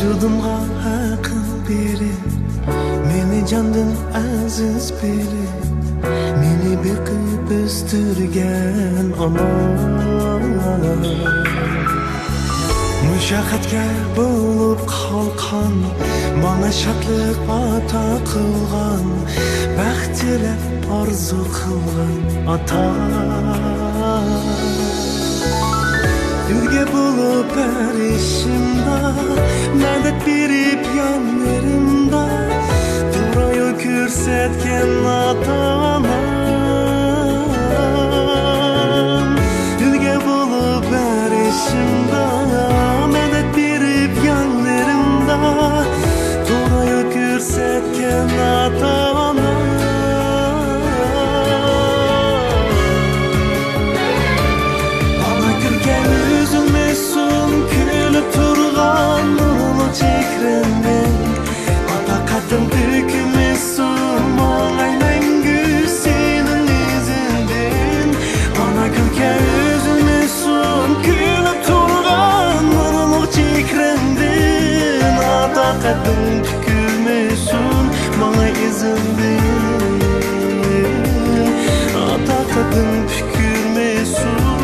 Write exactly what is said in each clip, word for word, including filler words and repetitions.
ۋۇجۇدۇمغا ھەقىل بېرىپ، مېنى جاندىن ئەزىز بىلىپ، مېنى بېقىپ ئۆستۈرگەن ئانا. مۇشەققەتكە بولۇپ قالقان، ماڭا شادلىق ئاتا قىلغان، بەخت تىلەپ ئارزۇ قىلغان ئاتا. ئۈلگە بولۇپ ھەر ئىشىمدا، مەدەت بېرىپ يانلىرىمدا، توغرا يول كۆرسەتكەن ئاتا-ئانام. ئۈلگە بولۇپ ھەر ئىشىمدا، مەدەت بېرىپ يانلىرىمدا، توغرا يول كۆرسەتكەن ئاتا-ئانا. ئانا كۈلكەڭ ئۈزۈلمىسۇن، كۈلۈپ تۇرغان نۇرلۇق چېھرىڭدىن. ئاتا قەددىڭ تۆكۈلمىسۇن، ماڭاي مەڭگۈ سېنىڭ ئىزىڭدىن. ئانا كۈلكەڭ ئۈزۈلمىسۇن، كۈلۈپ تۇرغان نۇرلۇق چېھرىڭدىن. ئاتا قەددىڭ تۆكۈلمىسۇن، ماڭاي ئىزىڭدىن. ئاتا قەددىڭ تۆكۈلمىسۇن.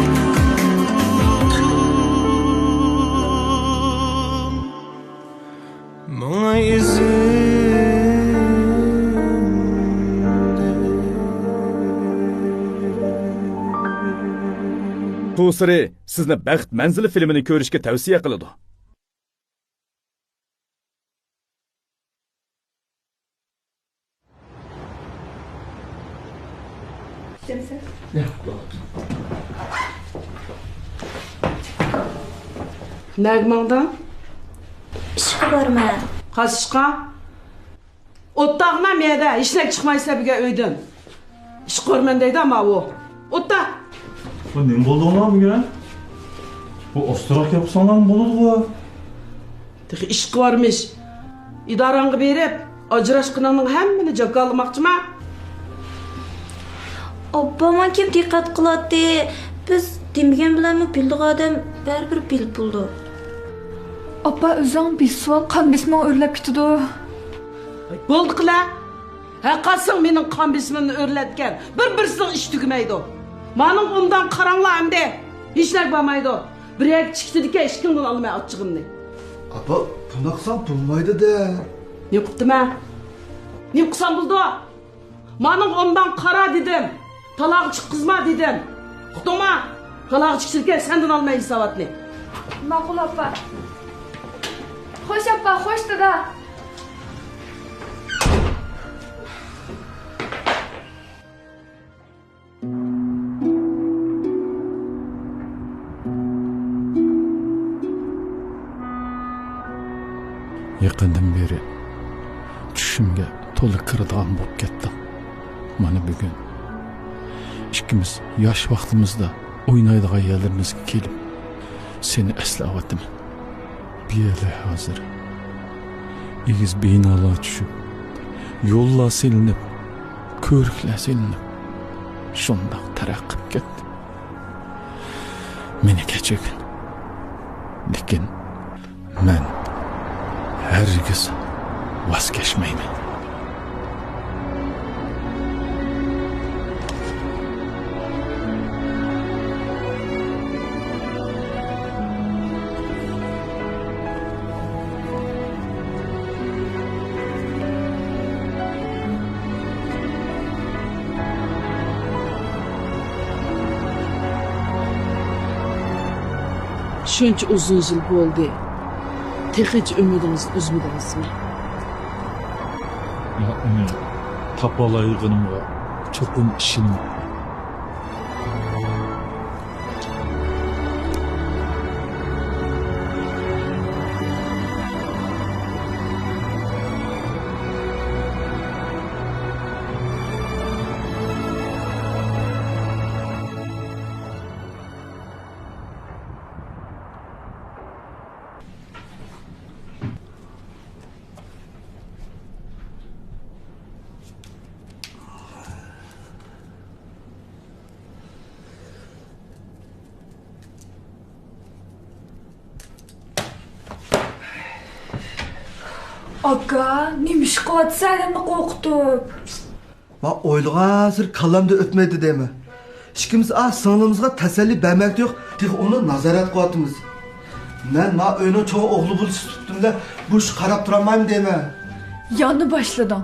ماڭا ئىزىڭدىن. بۇ سىرى سىزنى بەخت مەنزىلى فىلىمىنى كۆرۈشكە تەۋسىيە قىلىدۇ. نەگە ماڭدىڭ؟ ئىشقا بارىمەن. قايسى ئىشقا؟ ئولتۇرغىنا مەيدە، ھېچنەگە چىقمايسەن بۈگۈن ئۆيدىن. ئىش قورىمەن دەيدۇ ماۋۇ. ئولتۇر. بۇ نېمە بولدۇڭلار بۈگۈن؟ بۇ ئاستىراق ياپساڭلارمۇ بولىدىغۇ. تېخى ئىشقا بارمىش. ئىدارەڭگە بېرىپ، ئاجراشقىنىڭنىڭ ھەممىنى جاكارلىماقچىما؟ ئاپا، ماڭا كىم دىققەت قىلاتتى؟ بىز دېمىگەن بىلەنمۇ بىلىدىغان ئادەم بەرىبىر بىلىپ بولىدۇ. ئاپا، ئۆزۈڭ بىسىۋال، قان بېسىمىڭ ئۆرلەپ كېتىدۇ. ۋاي، بولدى قىلە. ھەرقايسىڭ مېنىڭ قان بېسىمىمنى ئۆرلەتكەن. بىر-بىرسىنىڭ ئىشى تۈگىمەيدۇ. مانىڭ ئوبدان قاراڭلار ئەمدى. ھېچنەگە بارمايدۇ. بىر يەرگە چىقتىدىكەن، ئىشىكىڭدىن ئالىمەن ئاچچىقىمنى. ئاپا، بۇنداق قىلساڭ بولمايدۇ-دە. نېمە قىپتىمەن؟ نېمە قىلسام بولىدۇ؟ مانىڭغا ئوبدان قارا دېدىم. تالاغا چىققۇزما دېدىم. ئۇقتۇڭما؟ تالاغا چىقسىكەن سەندىن ئالماي ھېساباتنى. ماقۇل، ئاپا. خوش، ئاپا، خوش، دادا. يېقىندىن بېرى چۈشۈمگە تولا كىرىدىغان بولۇپ كەتتىڭ. مانا بۈگۈن ئىككىمىز ياش ۋاقتىمىزدا ئوينايدىغان يەرلىرىمىزگە كېلىپ، سېنى ئەسلەۋاتىمەن. بۇ يەرلەر ھازىر ئېگىز بىنالار چۈشۈپ، يوللار سېلىنىپ، كۆۋرۈكلەر سېلىنىپ، شۇنداق تەرەققىي قىلىپ كەتتى. مېنى كەچۈرگىن. لېكىن مەن ھەرگىز ۋاز كەچمەيمەن. شۇنچە ئۇزۇن يىل بولدى، تېخىچە ئۈمىدىڭىزنى ئۈزمىدىڭىزمۇ؟ يا، ئۇنى تاپالايدىغىنىمغا چوقۇم ئىشىنىمەن. ئاكا، نېمە ئىش قىلىۋاتىسەن ئادەمنى قورقۇتۇپ؟ مەن ئويلىغانسېرى كاللامدىن ئۆتمەيدۇ دەيمەن. ئىككىمىز ئا سىڭلىمىزغا تەسەللى بەرمەكتە يوق، تېخى ئۇنى نازارەت قىلىۋاتىمىز. مەن ما ئۆينىڭ چوڭ ئوغلى بولۇش سۈپىتىمدە بۇ ئىشقا قاراپ تۇرالمايمەن دەيمەن. يەنە باشلىدىڭ.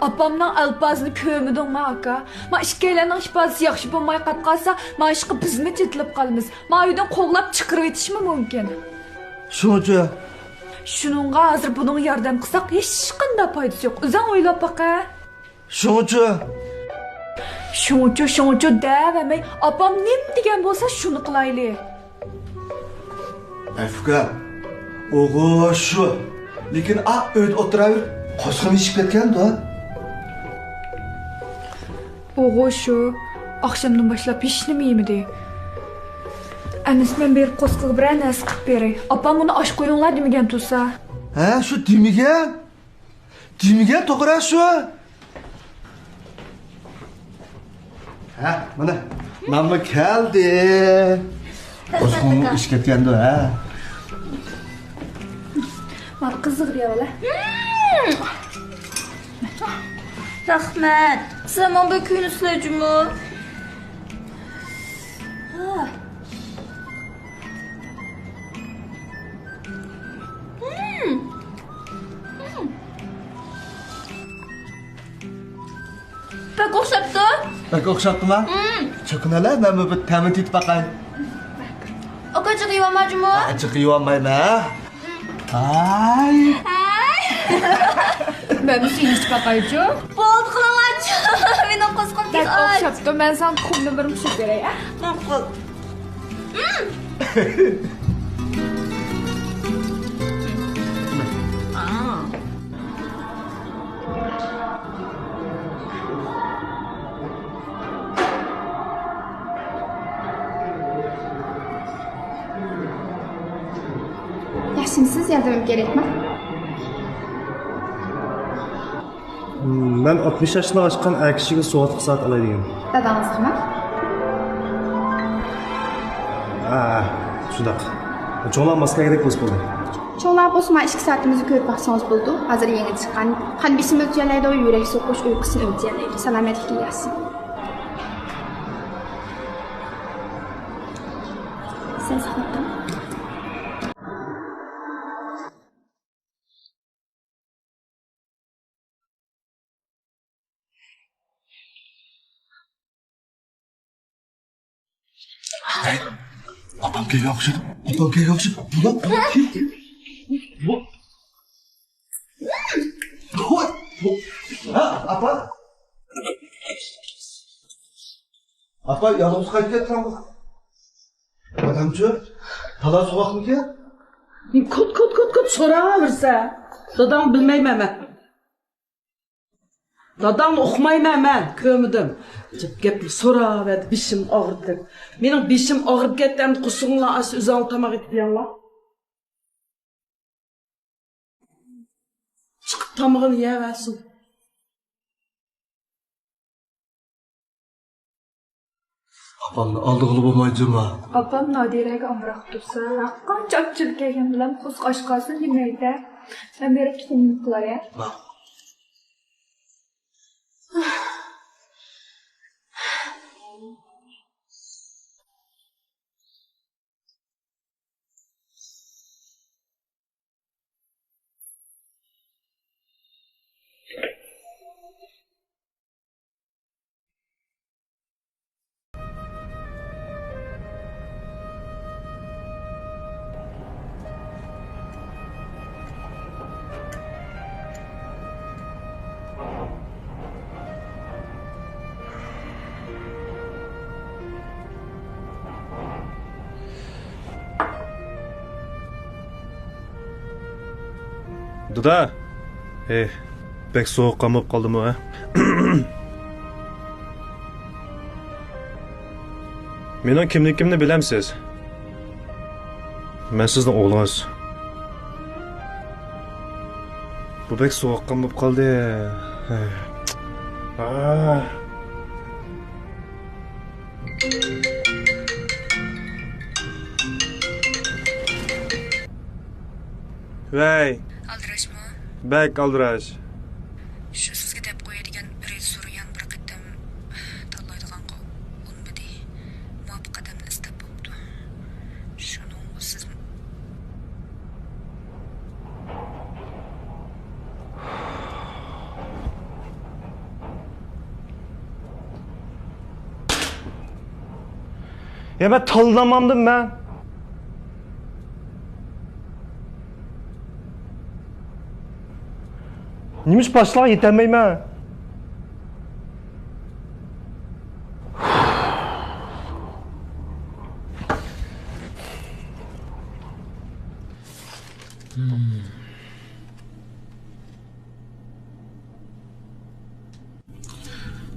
ئاپامنىڭ ئەلپازىنى كۆرمىدىڭمۇ، ئاكا؟ ما ئىككىيلەننىڭ ئىپادىسى ياخشى بولماي قاپ قالسا، ما ئىشقا بىزمۇ چېتىلىپ قالىمىز. ما ئۆيدىن قوغلاپ چىقىرىۋېتىشمۇ مۇمكىن. شۇڭىچۇ؟ شۇنىڭغا ھازىر بۇنىڭغا ياردەم قىلساق، ھېچقانداق پايدىسى يوق. ئۆزۈڭ ئويلاپ باقە. شۇڭىچۇ؟ شۇڭىچۇ، شۇڭىچۇ دەۋەرمەي، ئاپام نېمە دېگەن بولسا، شۇنى قىلايلى. ئەفۇكا، ئوغۇ شۇ. لېكىن ئا ئۆيدە ئولتۇراۋېرىپ، قورسىقىم ئېچىپ كەتكەندۇ. ئوغۇ شۇ. ئاخشامدىن باشلاپ ھېچنېمە يېمىدى. ئەمىسە مەن بېرىپ قورسىقىغا بىرەر نەرسە قىلىپ بېرەي. ئاپام ئۇنى ئاچ قويۇڭلار دېمىگەن تۇرسا. ھە، شۇ دېمىگەن؟ دېمىگەن توغرا شۇ. ھە، مانا، نانمۇ كەلدى. قورسىقىڭ ئېچىپ كەتكەندۇ، ھە؟ مانا قىزىق دېۋەلە. رەھمەت. سىلەرنىڭ بەك كۆيۈنۈپسىلەر جۇمۇ. ھا. بەك ئوخشاپتۇ. بەك ئوخشاپتىما؟ چۆكۈنەلە، مەنمۇ بىر تەمىنى تېتىپ باقاي. ئاكا، جىق يېۋالما جۇمۇ. جىق يېۋالمايمەن. ھاي. ھاي. مەنمۇ سېنى ئىچىپ باقايچۇ. بولدى، قىلىڭلارچۇ. مېنىڭ قورسىقىم بەك ئاچ. ئوخشاپتۇ. مەن ساڭا تۇخۇم نومۇرۇمنى چۈشۈرۈپ بېرەي، ھە؟ ماقۇل. ياخشىمۇسىز؟ ياردىمىم كېرەكمۇ؟ مەن ئاتمىش ياشتىن ئاشقان ئەر كىشىگە سوۋغاتلىق سائەت ئالاي دېگەن. داداڭىزغىمۇ؟ ھە، شۇنداق. چوڭلار ماس كەلگۈدەك بولسا بولدى. چوڭلار بولسا، مانا ئىككى سائىتىمىزنى كۆرۈپ باقسىڭىز بولىدۇ. ھازىر يېڭى چىققان. قان بېسىمى ئۆلچىيەلەيدۇ، يۈرەك سوقۇش، ئۇيقۇسىنى ئۆلچىيەلەيدۇ. سالامەتلىكىگە يارىسۇن. سەل ساقلاپ تۇرۇڭ. ھەي، ئاپام كەلگەن ئوخشىدى. ئاپام كەلگەن ئوخشىدى. بۇلار، بۇلار كىم؟ بۇ. ۋاي، بۇ. ھە، ئاپا. ئاپا، يالغۇز قايتىپ كەتسەڭ. ئادەمچۇ، تالا سوغۇقمىكىن؟ كوت، كوت، كوت، كوت سوراۋېرىسەن. داداڭنى بىلمەيمەن مەن. داداڭنى ئۇقمايمەن مەن، كۆرمىدىم. جىق گەپنى سوراۋەردى، بېشىم ئاغرىدى دەپ. مېنىڭ بېشىم ئاغرىپ كەتتى، ئەمدى قورسىقىڭلار ئاچسا ئۆزۈڭلار تاماق ئېتىپ يەڭلار. چىقىپ تامىقىنى يەۋەرسۇن. ئاپامنى ئالدىغىلى بولمايدۇ جۇما. ئاپام نادىرەگە ئامراق تۇرسا، ھەرقانچە ئاچچىقى كەلگەن بىلەن قورسىقى ئاچ قالسۇن دېمەيدۇ. مەن بېرىپ تۇخۇمنى قىلاي. دادا! ھېي، بەك سوغۇققان بولۇپ قالدىمۇ، ھە؟ مېنىڭ كىملىكىمنى بىلەمسىز؟ مەن سىزنىڭ ئوغلىڭىز. بۇ بەك سوغۇققان بولۇپ قالدى. ھەي. ئاھ. ۋەي. ئالدىراشمۇ؟ بەك ئالدىراش. شۇ سىزگە دەپ قوياي دېگەن رېژىسسور يەنە بىر قېتىم تاللايدىغانغا ئۇنىمىدى. مۇۋاپىق ئادەمنى ئىزدەپ بوپتۇ. شۇنىڭغا سىز يا مەن تاللىنالمامدىم مەن. نېمىش باشلىققا يېتەلمەيمەن؟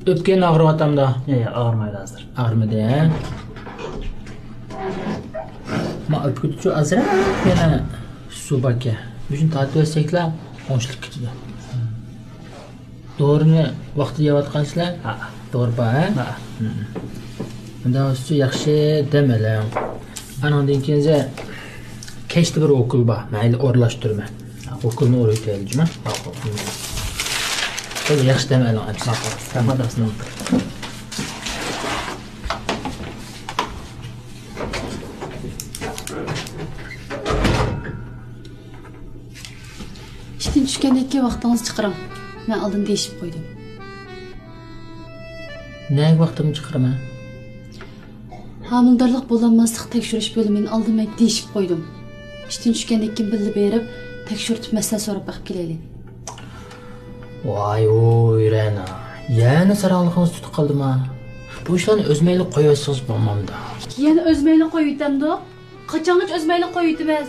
ئۆپكەڭ ئاغرىۋاتامدۇ؟ ياق، ياق، ئاغرىمايدۇ ھازىر. ئاغرىمىدى، ھە؟ ما ئۆپكىدىچۇ ئازراق يەنە سۇ باركەن. مۇشۇنى تارتىۋەتسەكلا ئوڭشىلىپ كېتىدۇ. دورىنى ۋاقتىدا يەۋاتقانسىلەر؟ ھە. دورا بار، ھە؟ ھە. مم. مۇنداق بولسا ياخشى دەم ئېلىڭ. ئانىڭدىن كېيىن كەچتە بىر ئوكۇل بار. مەن ئورۇنلاشتۇرىمەن. ئوكۇلنى ئورۇۋېتەيلى جۇمۇ. ماقۇل. بولدى، ياخشى دەم ئېلىڭ ئەمىسە. ماقۇل. رەھمەت، ئەمىسە. ئىشتىن چۈشكەندىن كېيىن ۋاقتىڭىزنى چىقىرىڭ. مەن ئالدىن دېيىشىپ قويدۇم. نەگە ۋاقتىمنى چىقىرىمەن؟ ھامىلىدارلىق بولالماسلىق تەكشۈرۈش بۆلۈمىنى ئالدىن مەن دېيىشىپ قويدۇم. ئىشتىن چۈشكەندىن كېيىن بىللە بېرىپ، تەكشۈرتۈپ مەسلىھەت سوراپ بېقىپ كېلەيلى. ۋاي ۋۇي رەنا، يەنە ساراڭلىقىڭىز تۇتۇپ قالدىما؟ بۇ ئىشلارنى ئۆز مەيلى قويۇۋەتسىڭىز بولمامدۇ؟ يەنە ئۆز مەيلى قويۇۋېتەمدۇ؟ قاچانغىچە ئۆز مەيلى قويۇۋېتىمىز؟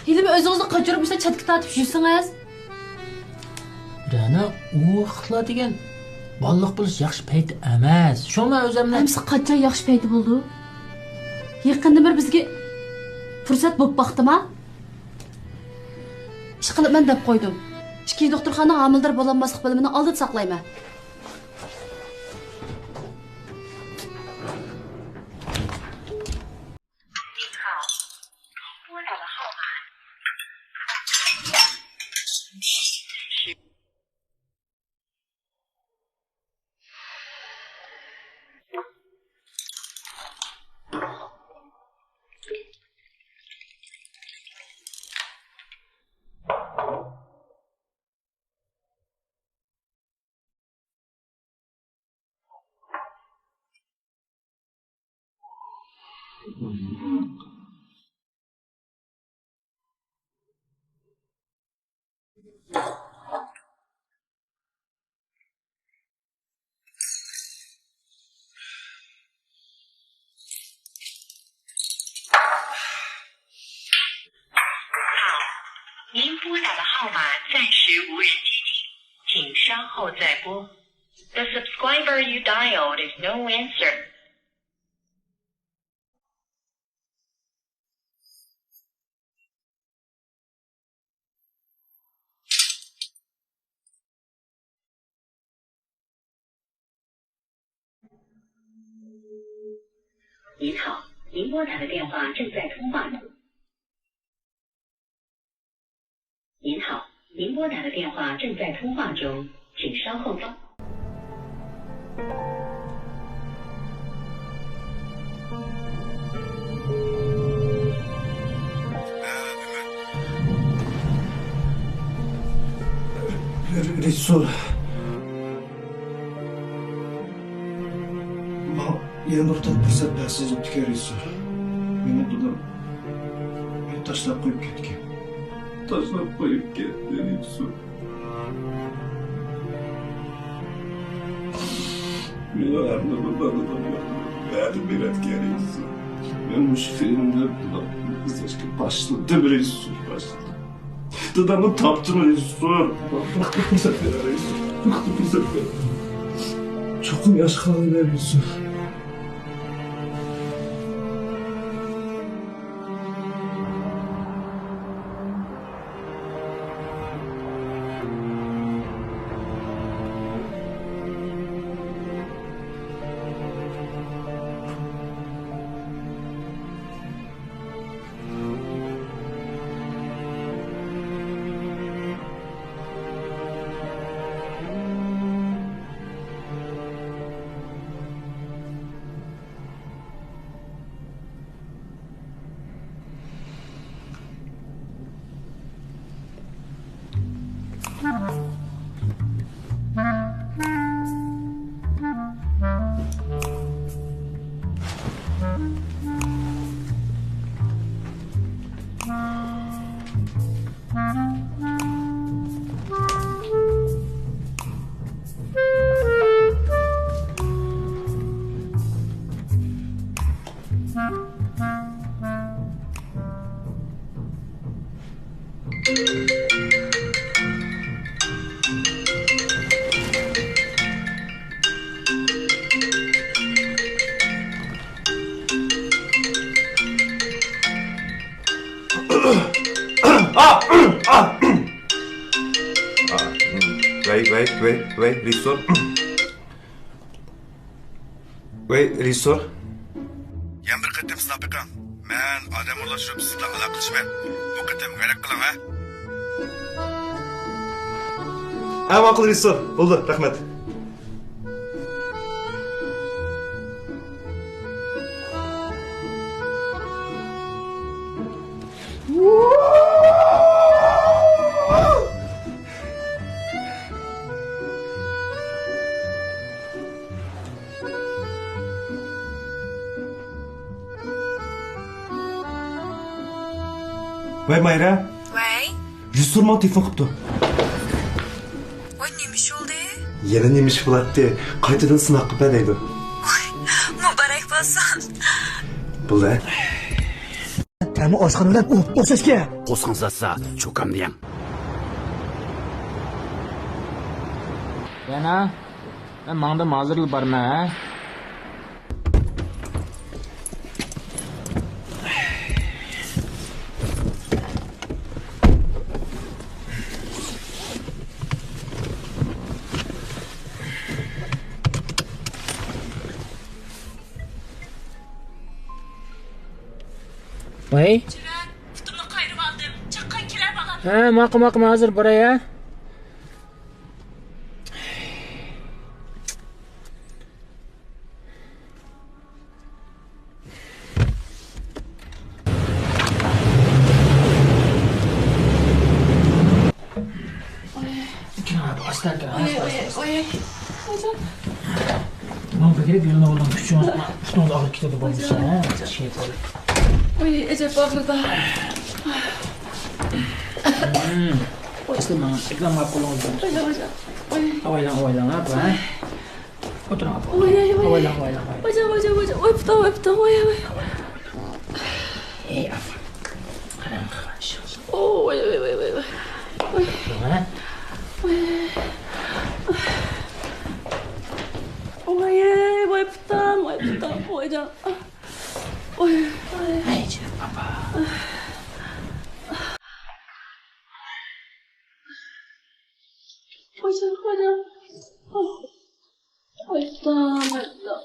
ھېلىمۇ ئۆزىڭىزنى قاچۇرۇپ مۇشۇنداق چەتكە تارتىپ يۈرسىڭىز. رەنا، ئۇ ۋاقىتلار دېگەن بالىلىق بولۇش ياخشى پەيت ئەمەس. شۇڭا مەن ئۆزۈمنى ئەمىسە قاچان ياخشى پەيتى بولىدۇ؟ يېقىندىن بېرى بىزگە پۇرسەت بولۇپ باقتىما؟ ئىشقىلىپ مەن دەپ قويدۇم. ئىككىنچى دوختۇرخانىنىڭ ھامىلىدار بولالماسلىق بۆلۈمىنى ئالدىدا ساقلايمەن. The subscriber you dialed is no answer. 您好，您拨打的电话正在通话中。您好，您拨打的电话正在通话中，请稍后再。 رېژىسسور، ماڭا يەنە بىر تال پۇرسەت بەرسىڭىز بوپتىكەن، رېژىسسور. مېنى دادام مېنى تاشلاپ قويۇپ كەتكەن. تاشلاپ قويۇپ كەتتى، رېژىسسور. مېنىڭ ھەر نېمە بار، دادام يوق. بەردى بېرەتكەن، رېژىسسور. مەن مۇشۇ فىلىمنى ئىزدەشكە باشلىدىم، رېژىسسور، باشلىدىم. دادامنى تاپتىم، رېژىسسور. بىر قېتىم پۇرسەت بېرىڭ، رېژىسسور. بىر قېتىم پۇرسەت بېرىڭ. چوقۇم ياخشى قىلالايمەن، رېژىسسور. ۋەي، ۋەي، ۋەي، ۋەي، رېژىسسور. ۋەي، رېژىسسور. يەنە بىر قېتىم سىناپ بېقىڭ. مەن ئادەم ئورۇنلاشتۇرۇپ سىز بىلەن ئالاقىلىشىمەن. بۇ قېتىم غەرق قىلىڭ، ھە؟ ھە، ماقۇل، رېژىسسور. بولدى، رەھمەت. ۋەي، مايرا. ۋەي. رېژىسسور ماڭا تېلېفون قىپتۇ. ۋاي، نېمە ئىش بولدى؟ يەنە نېمە ئىش بولاتتى؟ قايتىدىن سىناق قىلىپ بەر دەيدۇ. ۋاي، مۇبارەك بولسۇن. بولدى. تەمى ئاشخانا بىلەن ئوتتۇرا سەسكە. قوسقىڭ ساتسا، چوكام دېيەم. يەنە؟ مەن ماڭدىم، ھازىرلا بارىمەن، ھە؟ ۋەي. جۈرەن، پۇتۇمنى قايرىۋالدىم. چاققان كېلە، بالام. ھە، ماقۇل، ماقۇل، ھازىر باراي، ھە. ماڭا بەكرەك يۆلىمەڭ، ئۇنىڭ كۈچىڭىز، پۇتىڭىز ئاغرىپ كېتىدۇ بولمىسا، ھە؟ ئوي، ئەجەب ئاغرىدى. ئەسلى ماڭا ئەكرەم ئاپا قولىڭىزدىن. ئاۋايلاڭ، ئاۋايلاڭ، ئاپا، ھە؟ ئولتۇرۇڭ، ئاپا. ئوي، ئوي، ئوي. ئاۋايلاڭ، ئاۋايلاڭ، ئاۋايلاڭ. ۋايجان، ۋايجان، ۋايجان. ئوي، پۇتۇم، ئوي، پۇتۇم، ئوي، ئوي. ئەي، ئاپا. قاراڭ، قىلغان ئىشىڭىز. ئوي، ئوي، ئوي، ئوي، ئوي. ئوي. ھە؟ ئوي. ئوي، ۋاي پۇتۇم، ۋاي پۇتۇم، ۋايجان. ئوي، ئوي. ئەي، جېنىم ئاپا. ۋايجان، ۋايجان. ۋاي خۇدام، ۋاي خۇدام.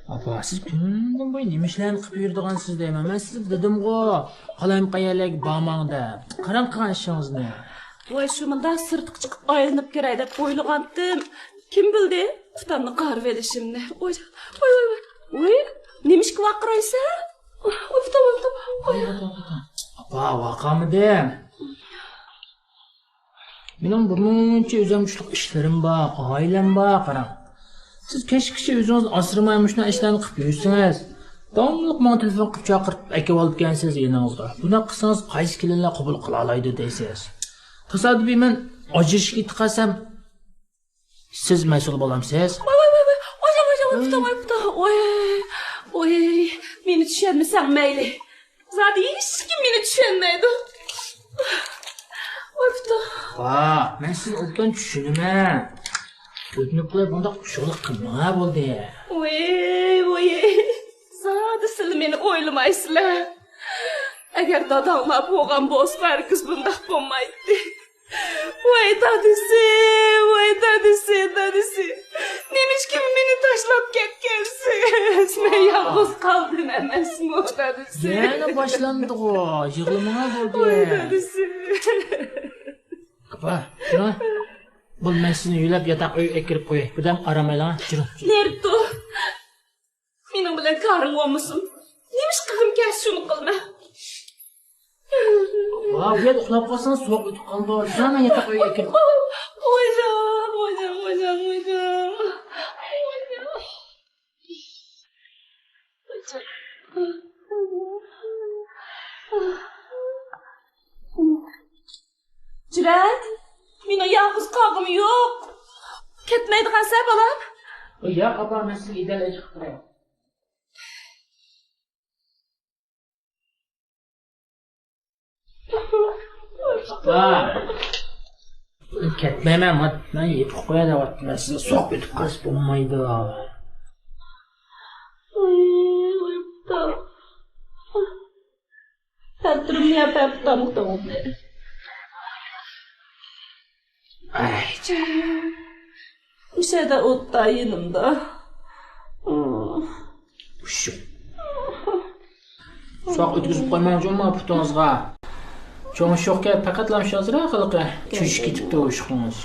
ئاپا، سىز كۈندىن بويى نېمە ئىشلارنى قىلىپ يۈرىدىغانسىز دەيمەن. مەن سىزگە دېدىمغۇ، قالايمىقان يەرلەرگە بارماڭ دەپ. قاراڭ قىلغان ئىشىڭىزنى. ۋاي، شۇ مۇنداق سىرتقا چىقىپ ئايلىنىپ كىرەي دەپ ئويلىغانتىم. كىم بىلدى، ئۇستامنى قارىۋېلىشىمنى. ۋاي، ۋاي، ۋاي، ۋاي. ۋاي، نېمىشقا ۋارقىرايسەن؟ ۋاي، ئۇستام، ۋاي، ئۇستام. ۋاي. ئاپا، ۋارقىرىمىدىم. مېنىڭ بىر مۇنچە ئۆزۈمچىلىك ئىشلىرىم بار، ئائىلەم بار، قاراڭ. سىز كەچكىچە ئۆزىڭىزنى ئاسرىماي مۇشۇنداق ئىشلارنى قىلىپ يۈرسىڭىز، داۋاملىق ماڭا تېلېفون قىلىپ چاقىرتىپ ئەكىۋالىدىكەنسىز يېنىڭىزغا. بۇنداق قىلسىڭىز قايسى كېلىنلەر قوبۇل قىلالايدۇ دەيسىز. تاسادىپىي مەن ئاجرىشىپ كېتىپ قالسام، سىز مەسئۇل بولامسىز؟ ۋاي، ۋاي، ۋاي، ۋاي. ئويجان، ئويجان، ۋاي پۇتۇم، ۋاي پۇتۇم. ۋاي، ۋاي، مېنى چۈشەنمىسەڭ مەيلى. زادى ھېچكىم مېنى چۈشەنمەيدۇ. ۋاي پۇتۇم. ۋا، مەن سىزنى ئوبدان چۈشىنىمەن. ئۆتۈنۈپ قويۇپ بۇنداق چۇلۇق قىلماڭا بولدى. ۋاي، ۋاي. زادى سىلى مېنى ئويلىمايسىلەر. ئەگەر داداڭلار بولغان بولسا، ھەرگىز بۇنداق بولمايتتى. ۋاي دادىسى، ۋاي دادىسى، دادىسى. نېمىشقا مېنى تاشلاپ كەتكەنسىز؟ مەن يالغۇز قالدىم ئەمەسمۇ، دادىسى. يەنە باشلاندىغۇ، يىغلىماڭا بولدى. ۋاي دادىسى. ئاپا، تۇرۇڭ. بول، مەن سىزنى يۆلەپ ياتاق ئۆيگە ئەكىرىپ قوياي. بىردەم ئارام ئېلىڭ، تۇرۇڭ. نېرى تۇر. مېنىڭ بىلەن كارىڭ بولمىسۇن. نېمە ئىش قىلغۇم كەلسە شۇنى قىلىمەن. ۋا، بۇ يەردە ئۇخلاپ قالسىڭىز سوغۇق ئۆتۈپ قالىدۇ. جان ياتاق ئۆيگە كىرىپ. ۋايجان، ۋايجان، ۋايجان، ۋايجان. ۋايجان. جۈرئەت، مېنىڭ يالغۇز قالغۇم يوق. كەتمەيدىغانسەن، بالام؟ ياق، ئاپا، مەن سىزگە ئىدارە چىقىپ تۇراي. ئاپا، كەتمەيمەن، مەن، مەن يېپىپ قوياي دەۋاتىمەن، سىزگە سوق ئۆتۈپ قالسا بولمايدۇ. تەتۈرۈمنى يەپ بەپتۇ. ئاي، مۇشەدە ئوتتا يېنىمدا. ئۇششۇق. سوق ئۆتكۈزۈپ قويماڭ جۇمۇ پۇتىڭىزغا. چوڭ ئۇششۇقكەن، پەقەتلا مۇشۇ ھازىر ھېلىقى چۈشۈپ كېتىپتۇ ئۇششۇقىڭىز.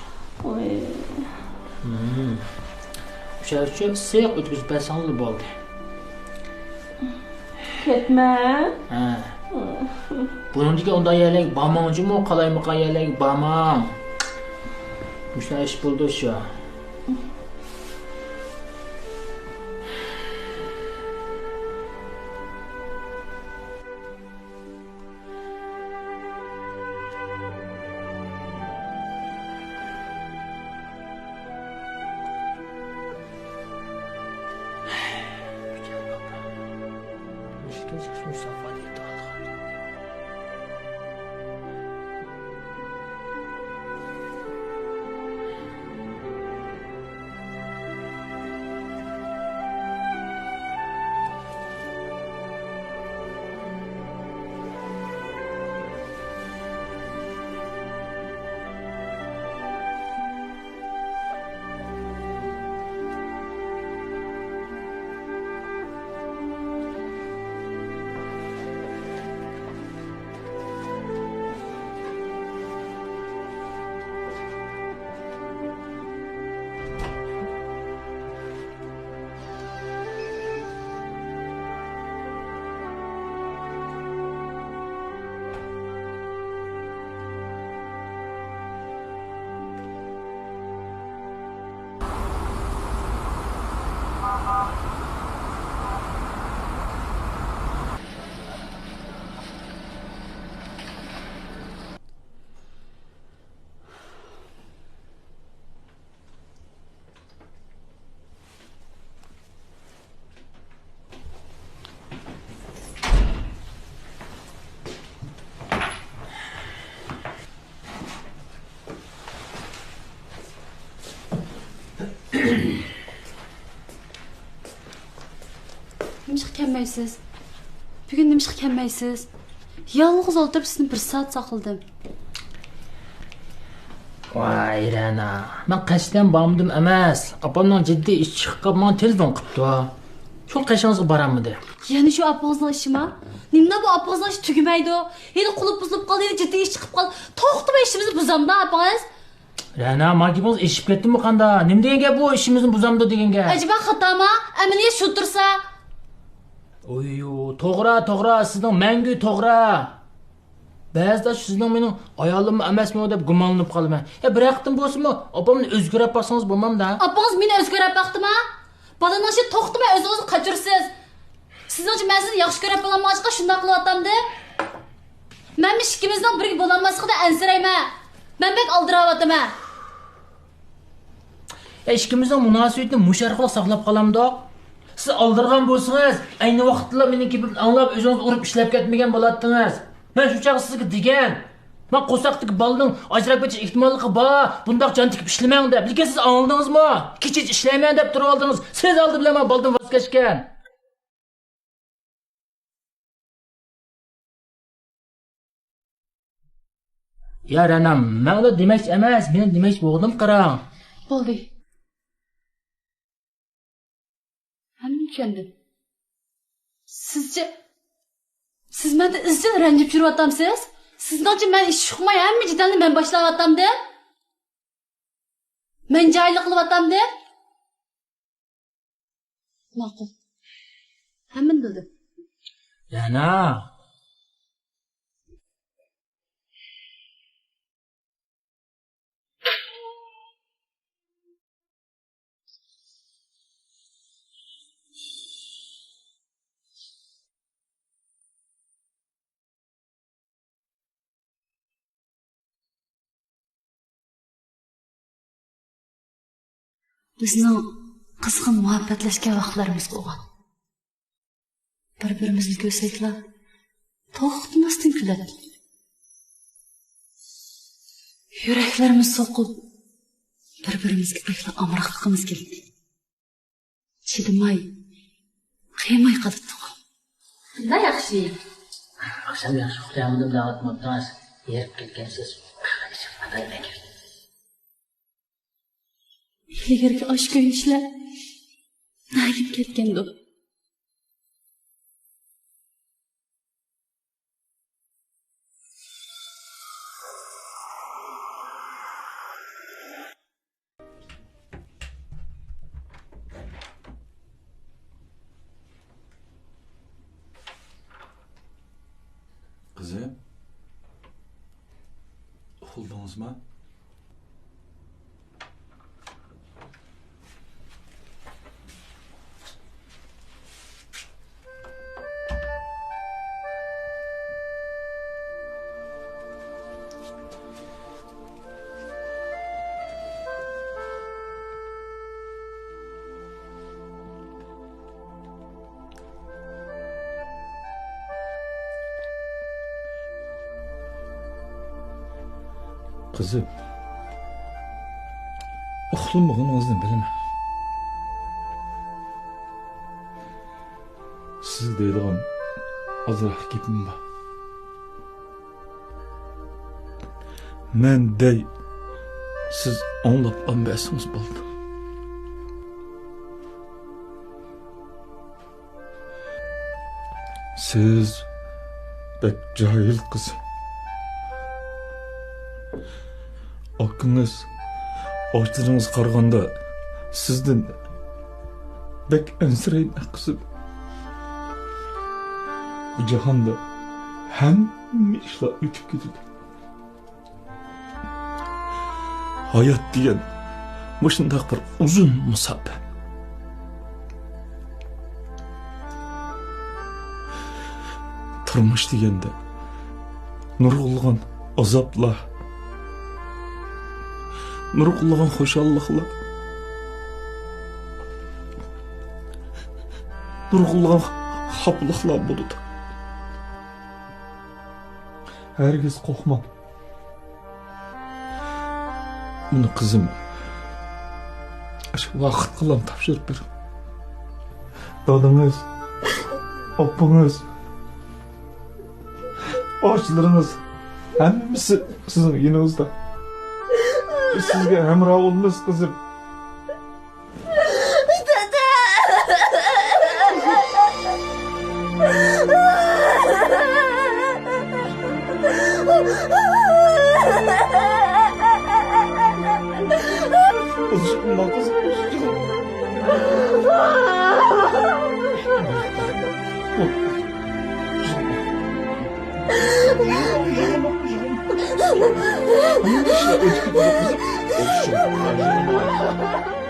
ئوي. مم. مۇشۇ ئۈچۈن ئىسسىق ئۆتكۈزۈپ بەرسەڭلار بولدى. كەتمە. ھە. بۇنىڭدىكى ئۇنداق يەرلەرگە بارماڭ جۇمۇ، قالايمىقان يەرلەرگە بارماڭ. مۇشۇنداق ئىش بولىدۇ شۇ. نېمىشقا كەلمەيسىز؟ بۈگۈن نېمىشقا كەلمەيسىز؟ يالغۇز ئولتۇرۇپ سىزنى بىر سائەت ساقلىدىم. ۋاي رەنا، مەن قەستەن بارمىدىم ئەمەس. ئاپامنىڭ جىددىي ئىشى چىقىپ قاپ ماڭا تېلېفون قىپتۇ. شۇ قېشىڭىزغا بارالمىدىم. يەنە شۇ ئاپىڭىزنىڭ ئىشىما؟ نېمىلا بۇ ئئاپىڭىزنىڭ ئىشى تۈگىمەيدۇ؟ ھېلى قۇلۇپ بۇزۇلۇپ قالدى، ھېلى جىددىي ئىش چىقىپ قالدى. توختىماي ئىشىمىزنى بۇزامدا ئاپىڭىز. رەنا، ما گېپىڭىز ئېشىپ كەتتىمۇ قاندا؟ نېمە دېگەن گەپ بۇ، ئىشىمىزنى بۇزامدۇ دېگەن گەپ؟ ئەجەبا خاتاما؟ ئەمەلىيەت شۇ تۇرسا. ئويۇ، توغرا، توغرا، سىزنىڭ مەڭگۈ توغرا. بەزىدە شۇ سىزنىڭ مېنىڭ ئايالىممۇ ئەمەسمۇ دەپ گۇمانلىنىپ قالىمەن. يا بىر ھەقتىن بولسىمۇ ئاپامنى ئۆزگەرتىپ باقسىڭىز بولمامدا؟ ئاپىڭىز مېنى ئۆزگەرتىپ باقتىما؟ بالىنىڭ ئىشىدا توختىماي ئۆزىڭىزنى قاچۇرىسىز. سىزنىڭچە مەن سىزنى ياخشى كۆرۈپ بولالمىغاچقا شۇنداق قىلىۋاتامدىم. مەنمۇ ئىككىمىزنىڭ بىرگە بولالماسلىقىدىن ئەنسىرەيمەن. مەن بەك ئالدىراۋاتىمەن. يا ئىككىمىزنىڭ مۇناسىۋىتىنى مۇشۇ ئارقىلىق ساقلاپ قالامدۇق؟ سىز ئالدىرىغان بولسىڭىز، ئەينى ۋاقىتتىلا مېنىڭ گېپىمنى ئاڭلاپ، ئۆزىڭىزنى ئۇرۇپ ئىشلەپ كەتمىگەن بولاتتىڭىز. مەن شۇ چاغدا سىزگە دېگەن، مەن قورساقتىكى بالىنىڭ ئاجراپ كېتىش ئېھتىماللىقى بار، بۇنداق جان تىكىپ ئىشلىمەڭ دەپ. لېكىن سىز ئاڭلىدىڭىزمۇ؟ كېچىچە ئىشلەيمەن دەپ تۇرۇۋالدىڭىز. سىز ئالدى بىلەن مانا بالىدىن ۋاز كەچكەن. يا رەنا، مەن ئۇنداق دېمەكچى ئەمەس، مېنىڭ دېمەكچى بولغىنىم قاراڭ. بولدى. ھەممىنى چۈشەندىم. سىزچە، سىز مەندىن ئىزچىل رەنجىپ يۈرۈۋاتامسىز؟ سىزنىڭچە مەن ئىش ئۇقماي ھەممە جېدەلنى مەن باشلاۋاتامدىم؟ مەن جاھىللىق قىلىۋاتامدىم؟ ماقۇل. ھەممىنى بىلدىم. رەنا. بىزنىڭ قىزغىن مۇھەببەتلەشكەن ۋاقىتلىرىمىز بولغان. بىر-بىرىمىزنى كۆرسەكلا، توختىماستىن كۈلەتتۇق. يۈرەكلىرىمىز سوقۇپ، بىر-بىرىمىزگە بەكلا ئامراقلىقىمىز كەلدى. چىدىماي، قىيماي قالاتتۇق. شۇنداق ياخشى. ئاخشام ياخشى ئۇخلىيالمىدىم دەۋاتماپتىڭىز. ھېرىپ كەتكەنسىز. ئىچىم ئاتاي بەكرى. ئىلگىرىكى ئاشۇ كۆيۈنۈشلەر نەگە كەتكەندۇ؟ قىزىم، ئۇخلىدىڭىزمۇ؟ قىزىم، ئۇخلىمىغىنىڭىزنى بىلىمەن. سىزگە دەيدىغان ئازراق گېپىم بار. مەن دەي، سىز ئاڭلاپ ئالمىسىڭىز بولىدۇ. سىز بەك جاھىل قىز. ئاكىڭىز ئاچىلىرىڭىزغا قارىغاندا سىزدىن بەك ئەنسىرەيمەن قىزىم. بۇ جاھاندا ھەممە ئىشلار ئۆتۈپ كېتىدۇ. ھايات دېگەن مۇشۇنداق بىر ئۇزۇن مۇساپە. تۇرمۇش دېگەندە نۇرغۇنلىغان ئازابلار، نۇرغۇنلىغان خۇشاللىقلار، نۇرغۇنلىغان خاپىلىقلار بولىدۇ. ھەرگىز قورقماڭ. ئۇنى قىزىم، ئاشۇ ۋاقىتقىلا تاپشۇرۇپ بېرىڭ. دادىڭىز، ئاپىڭىز، ئاچىلىرىڭىز، ھەممىسى سىزنىڭ يېنىڭىزدا. بىز سىزگە ھەمراھ بولىمىز، قىزىم. دادا!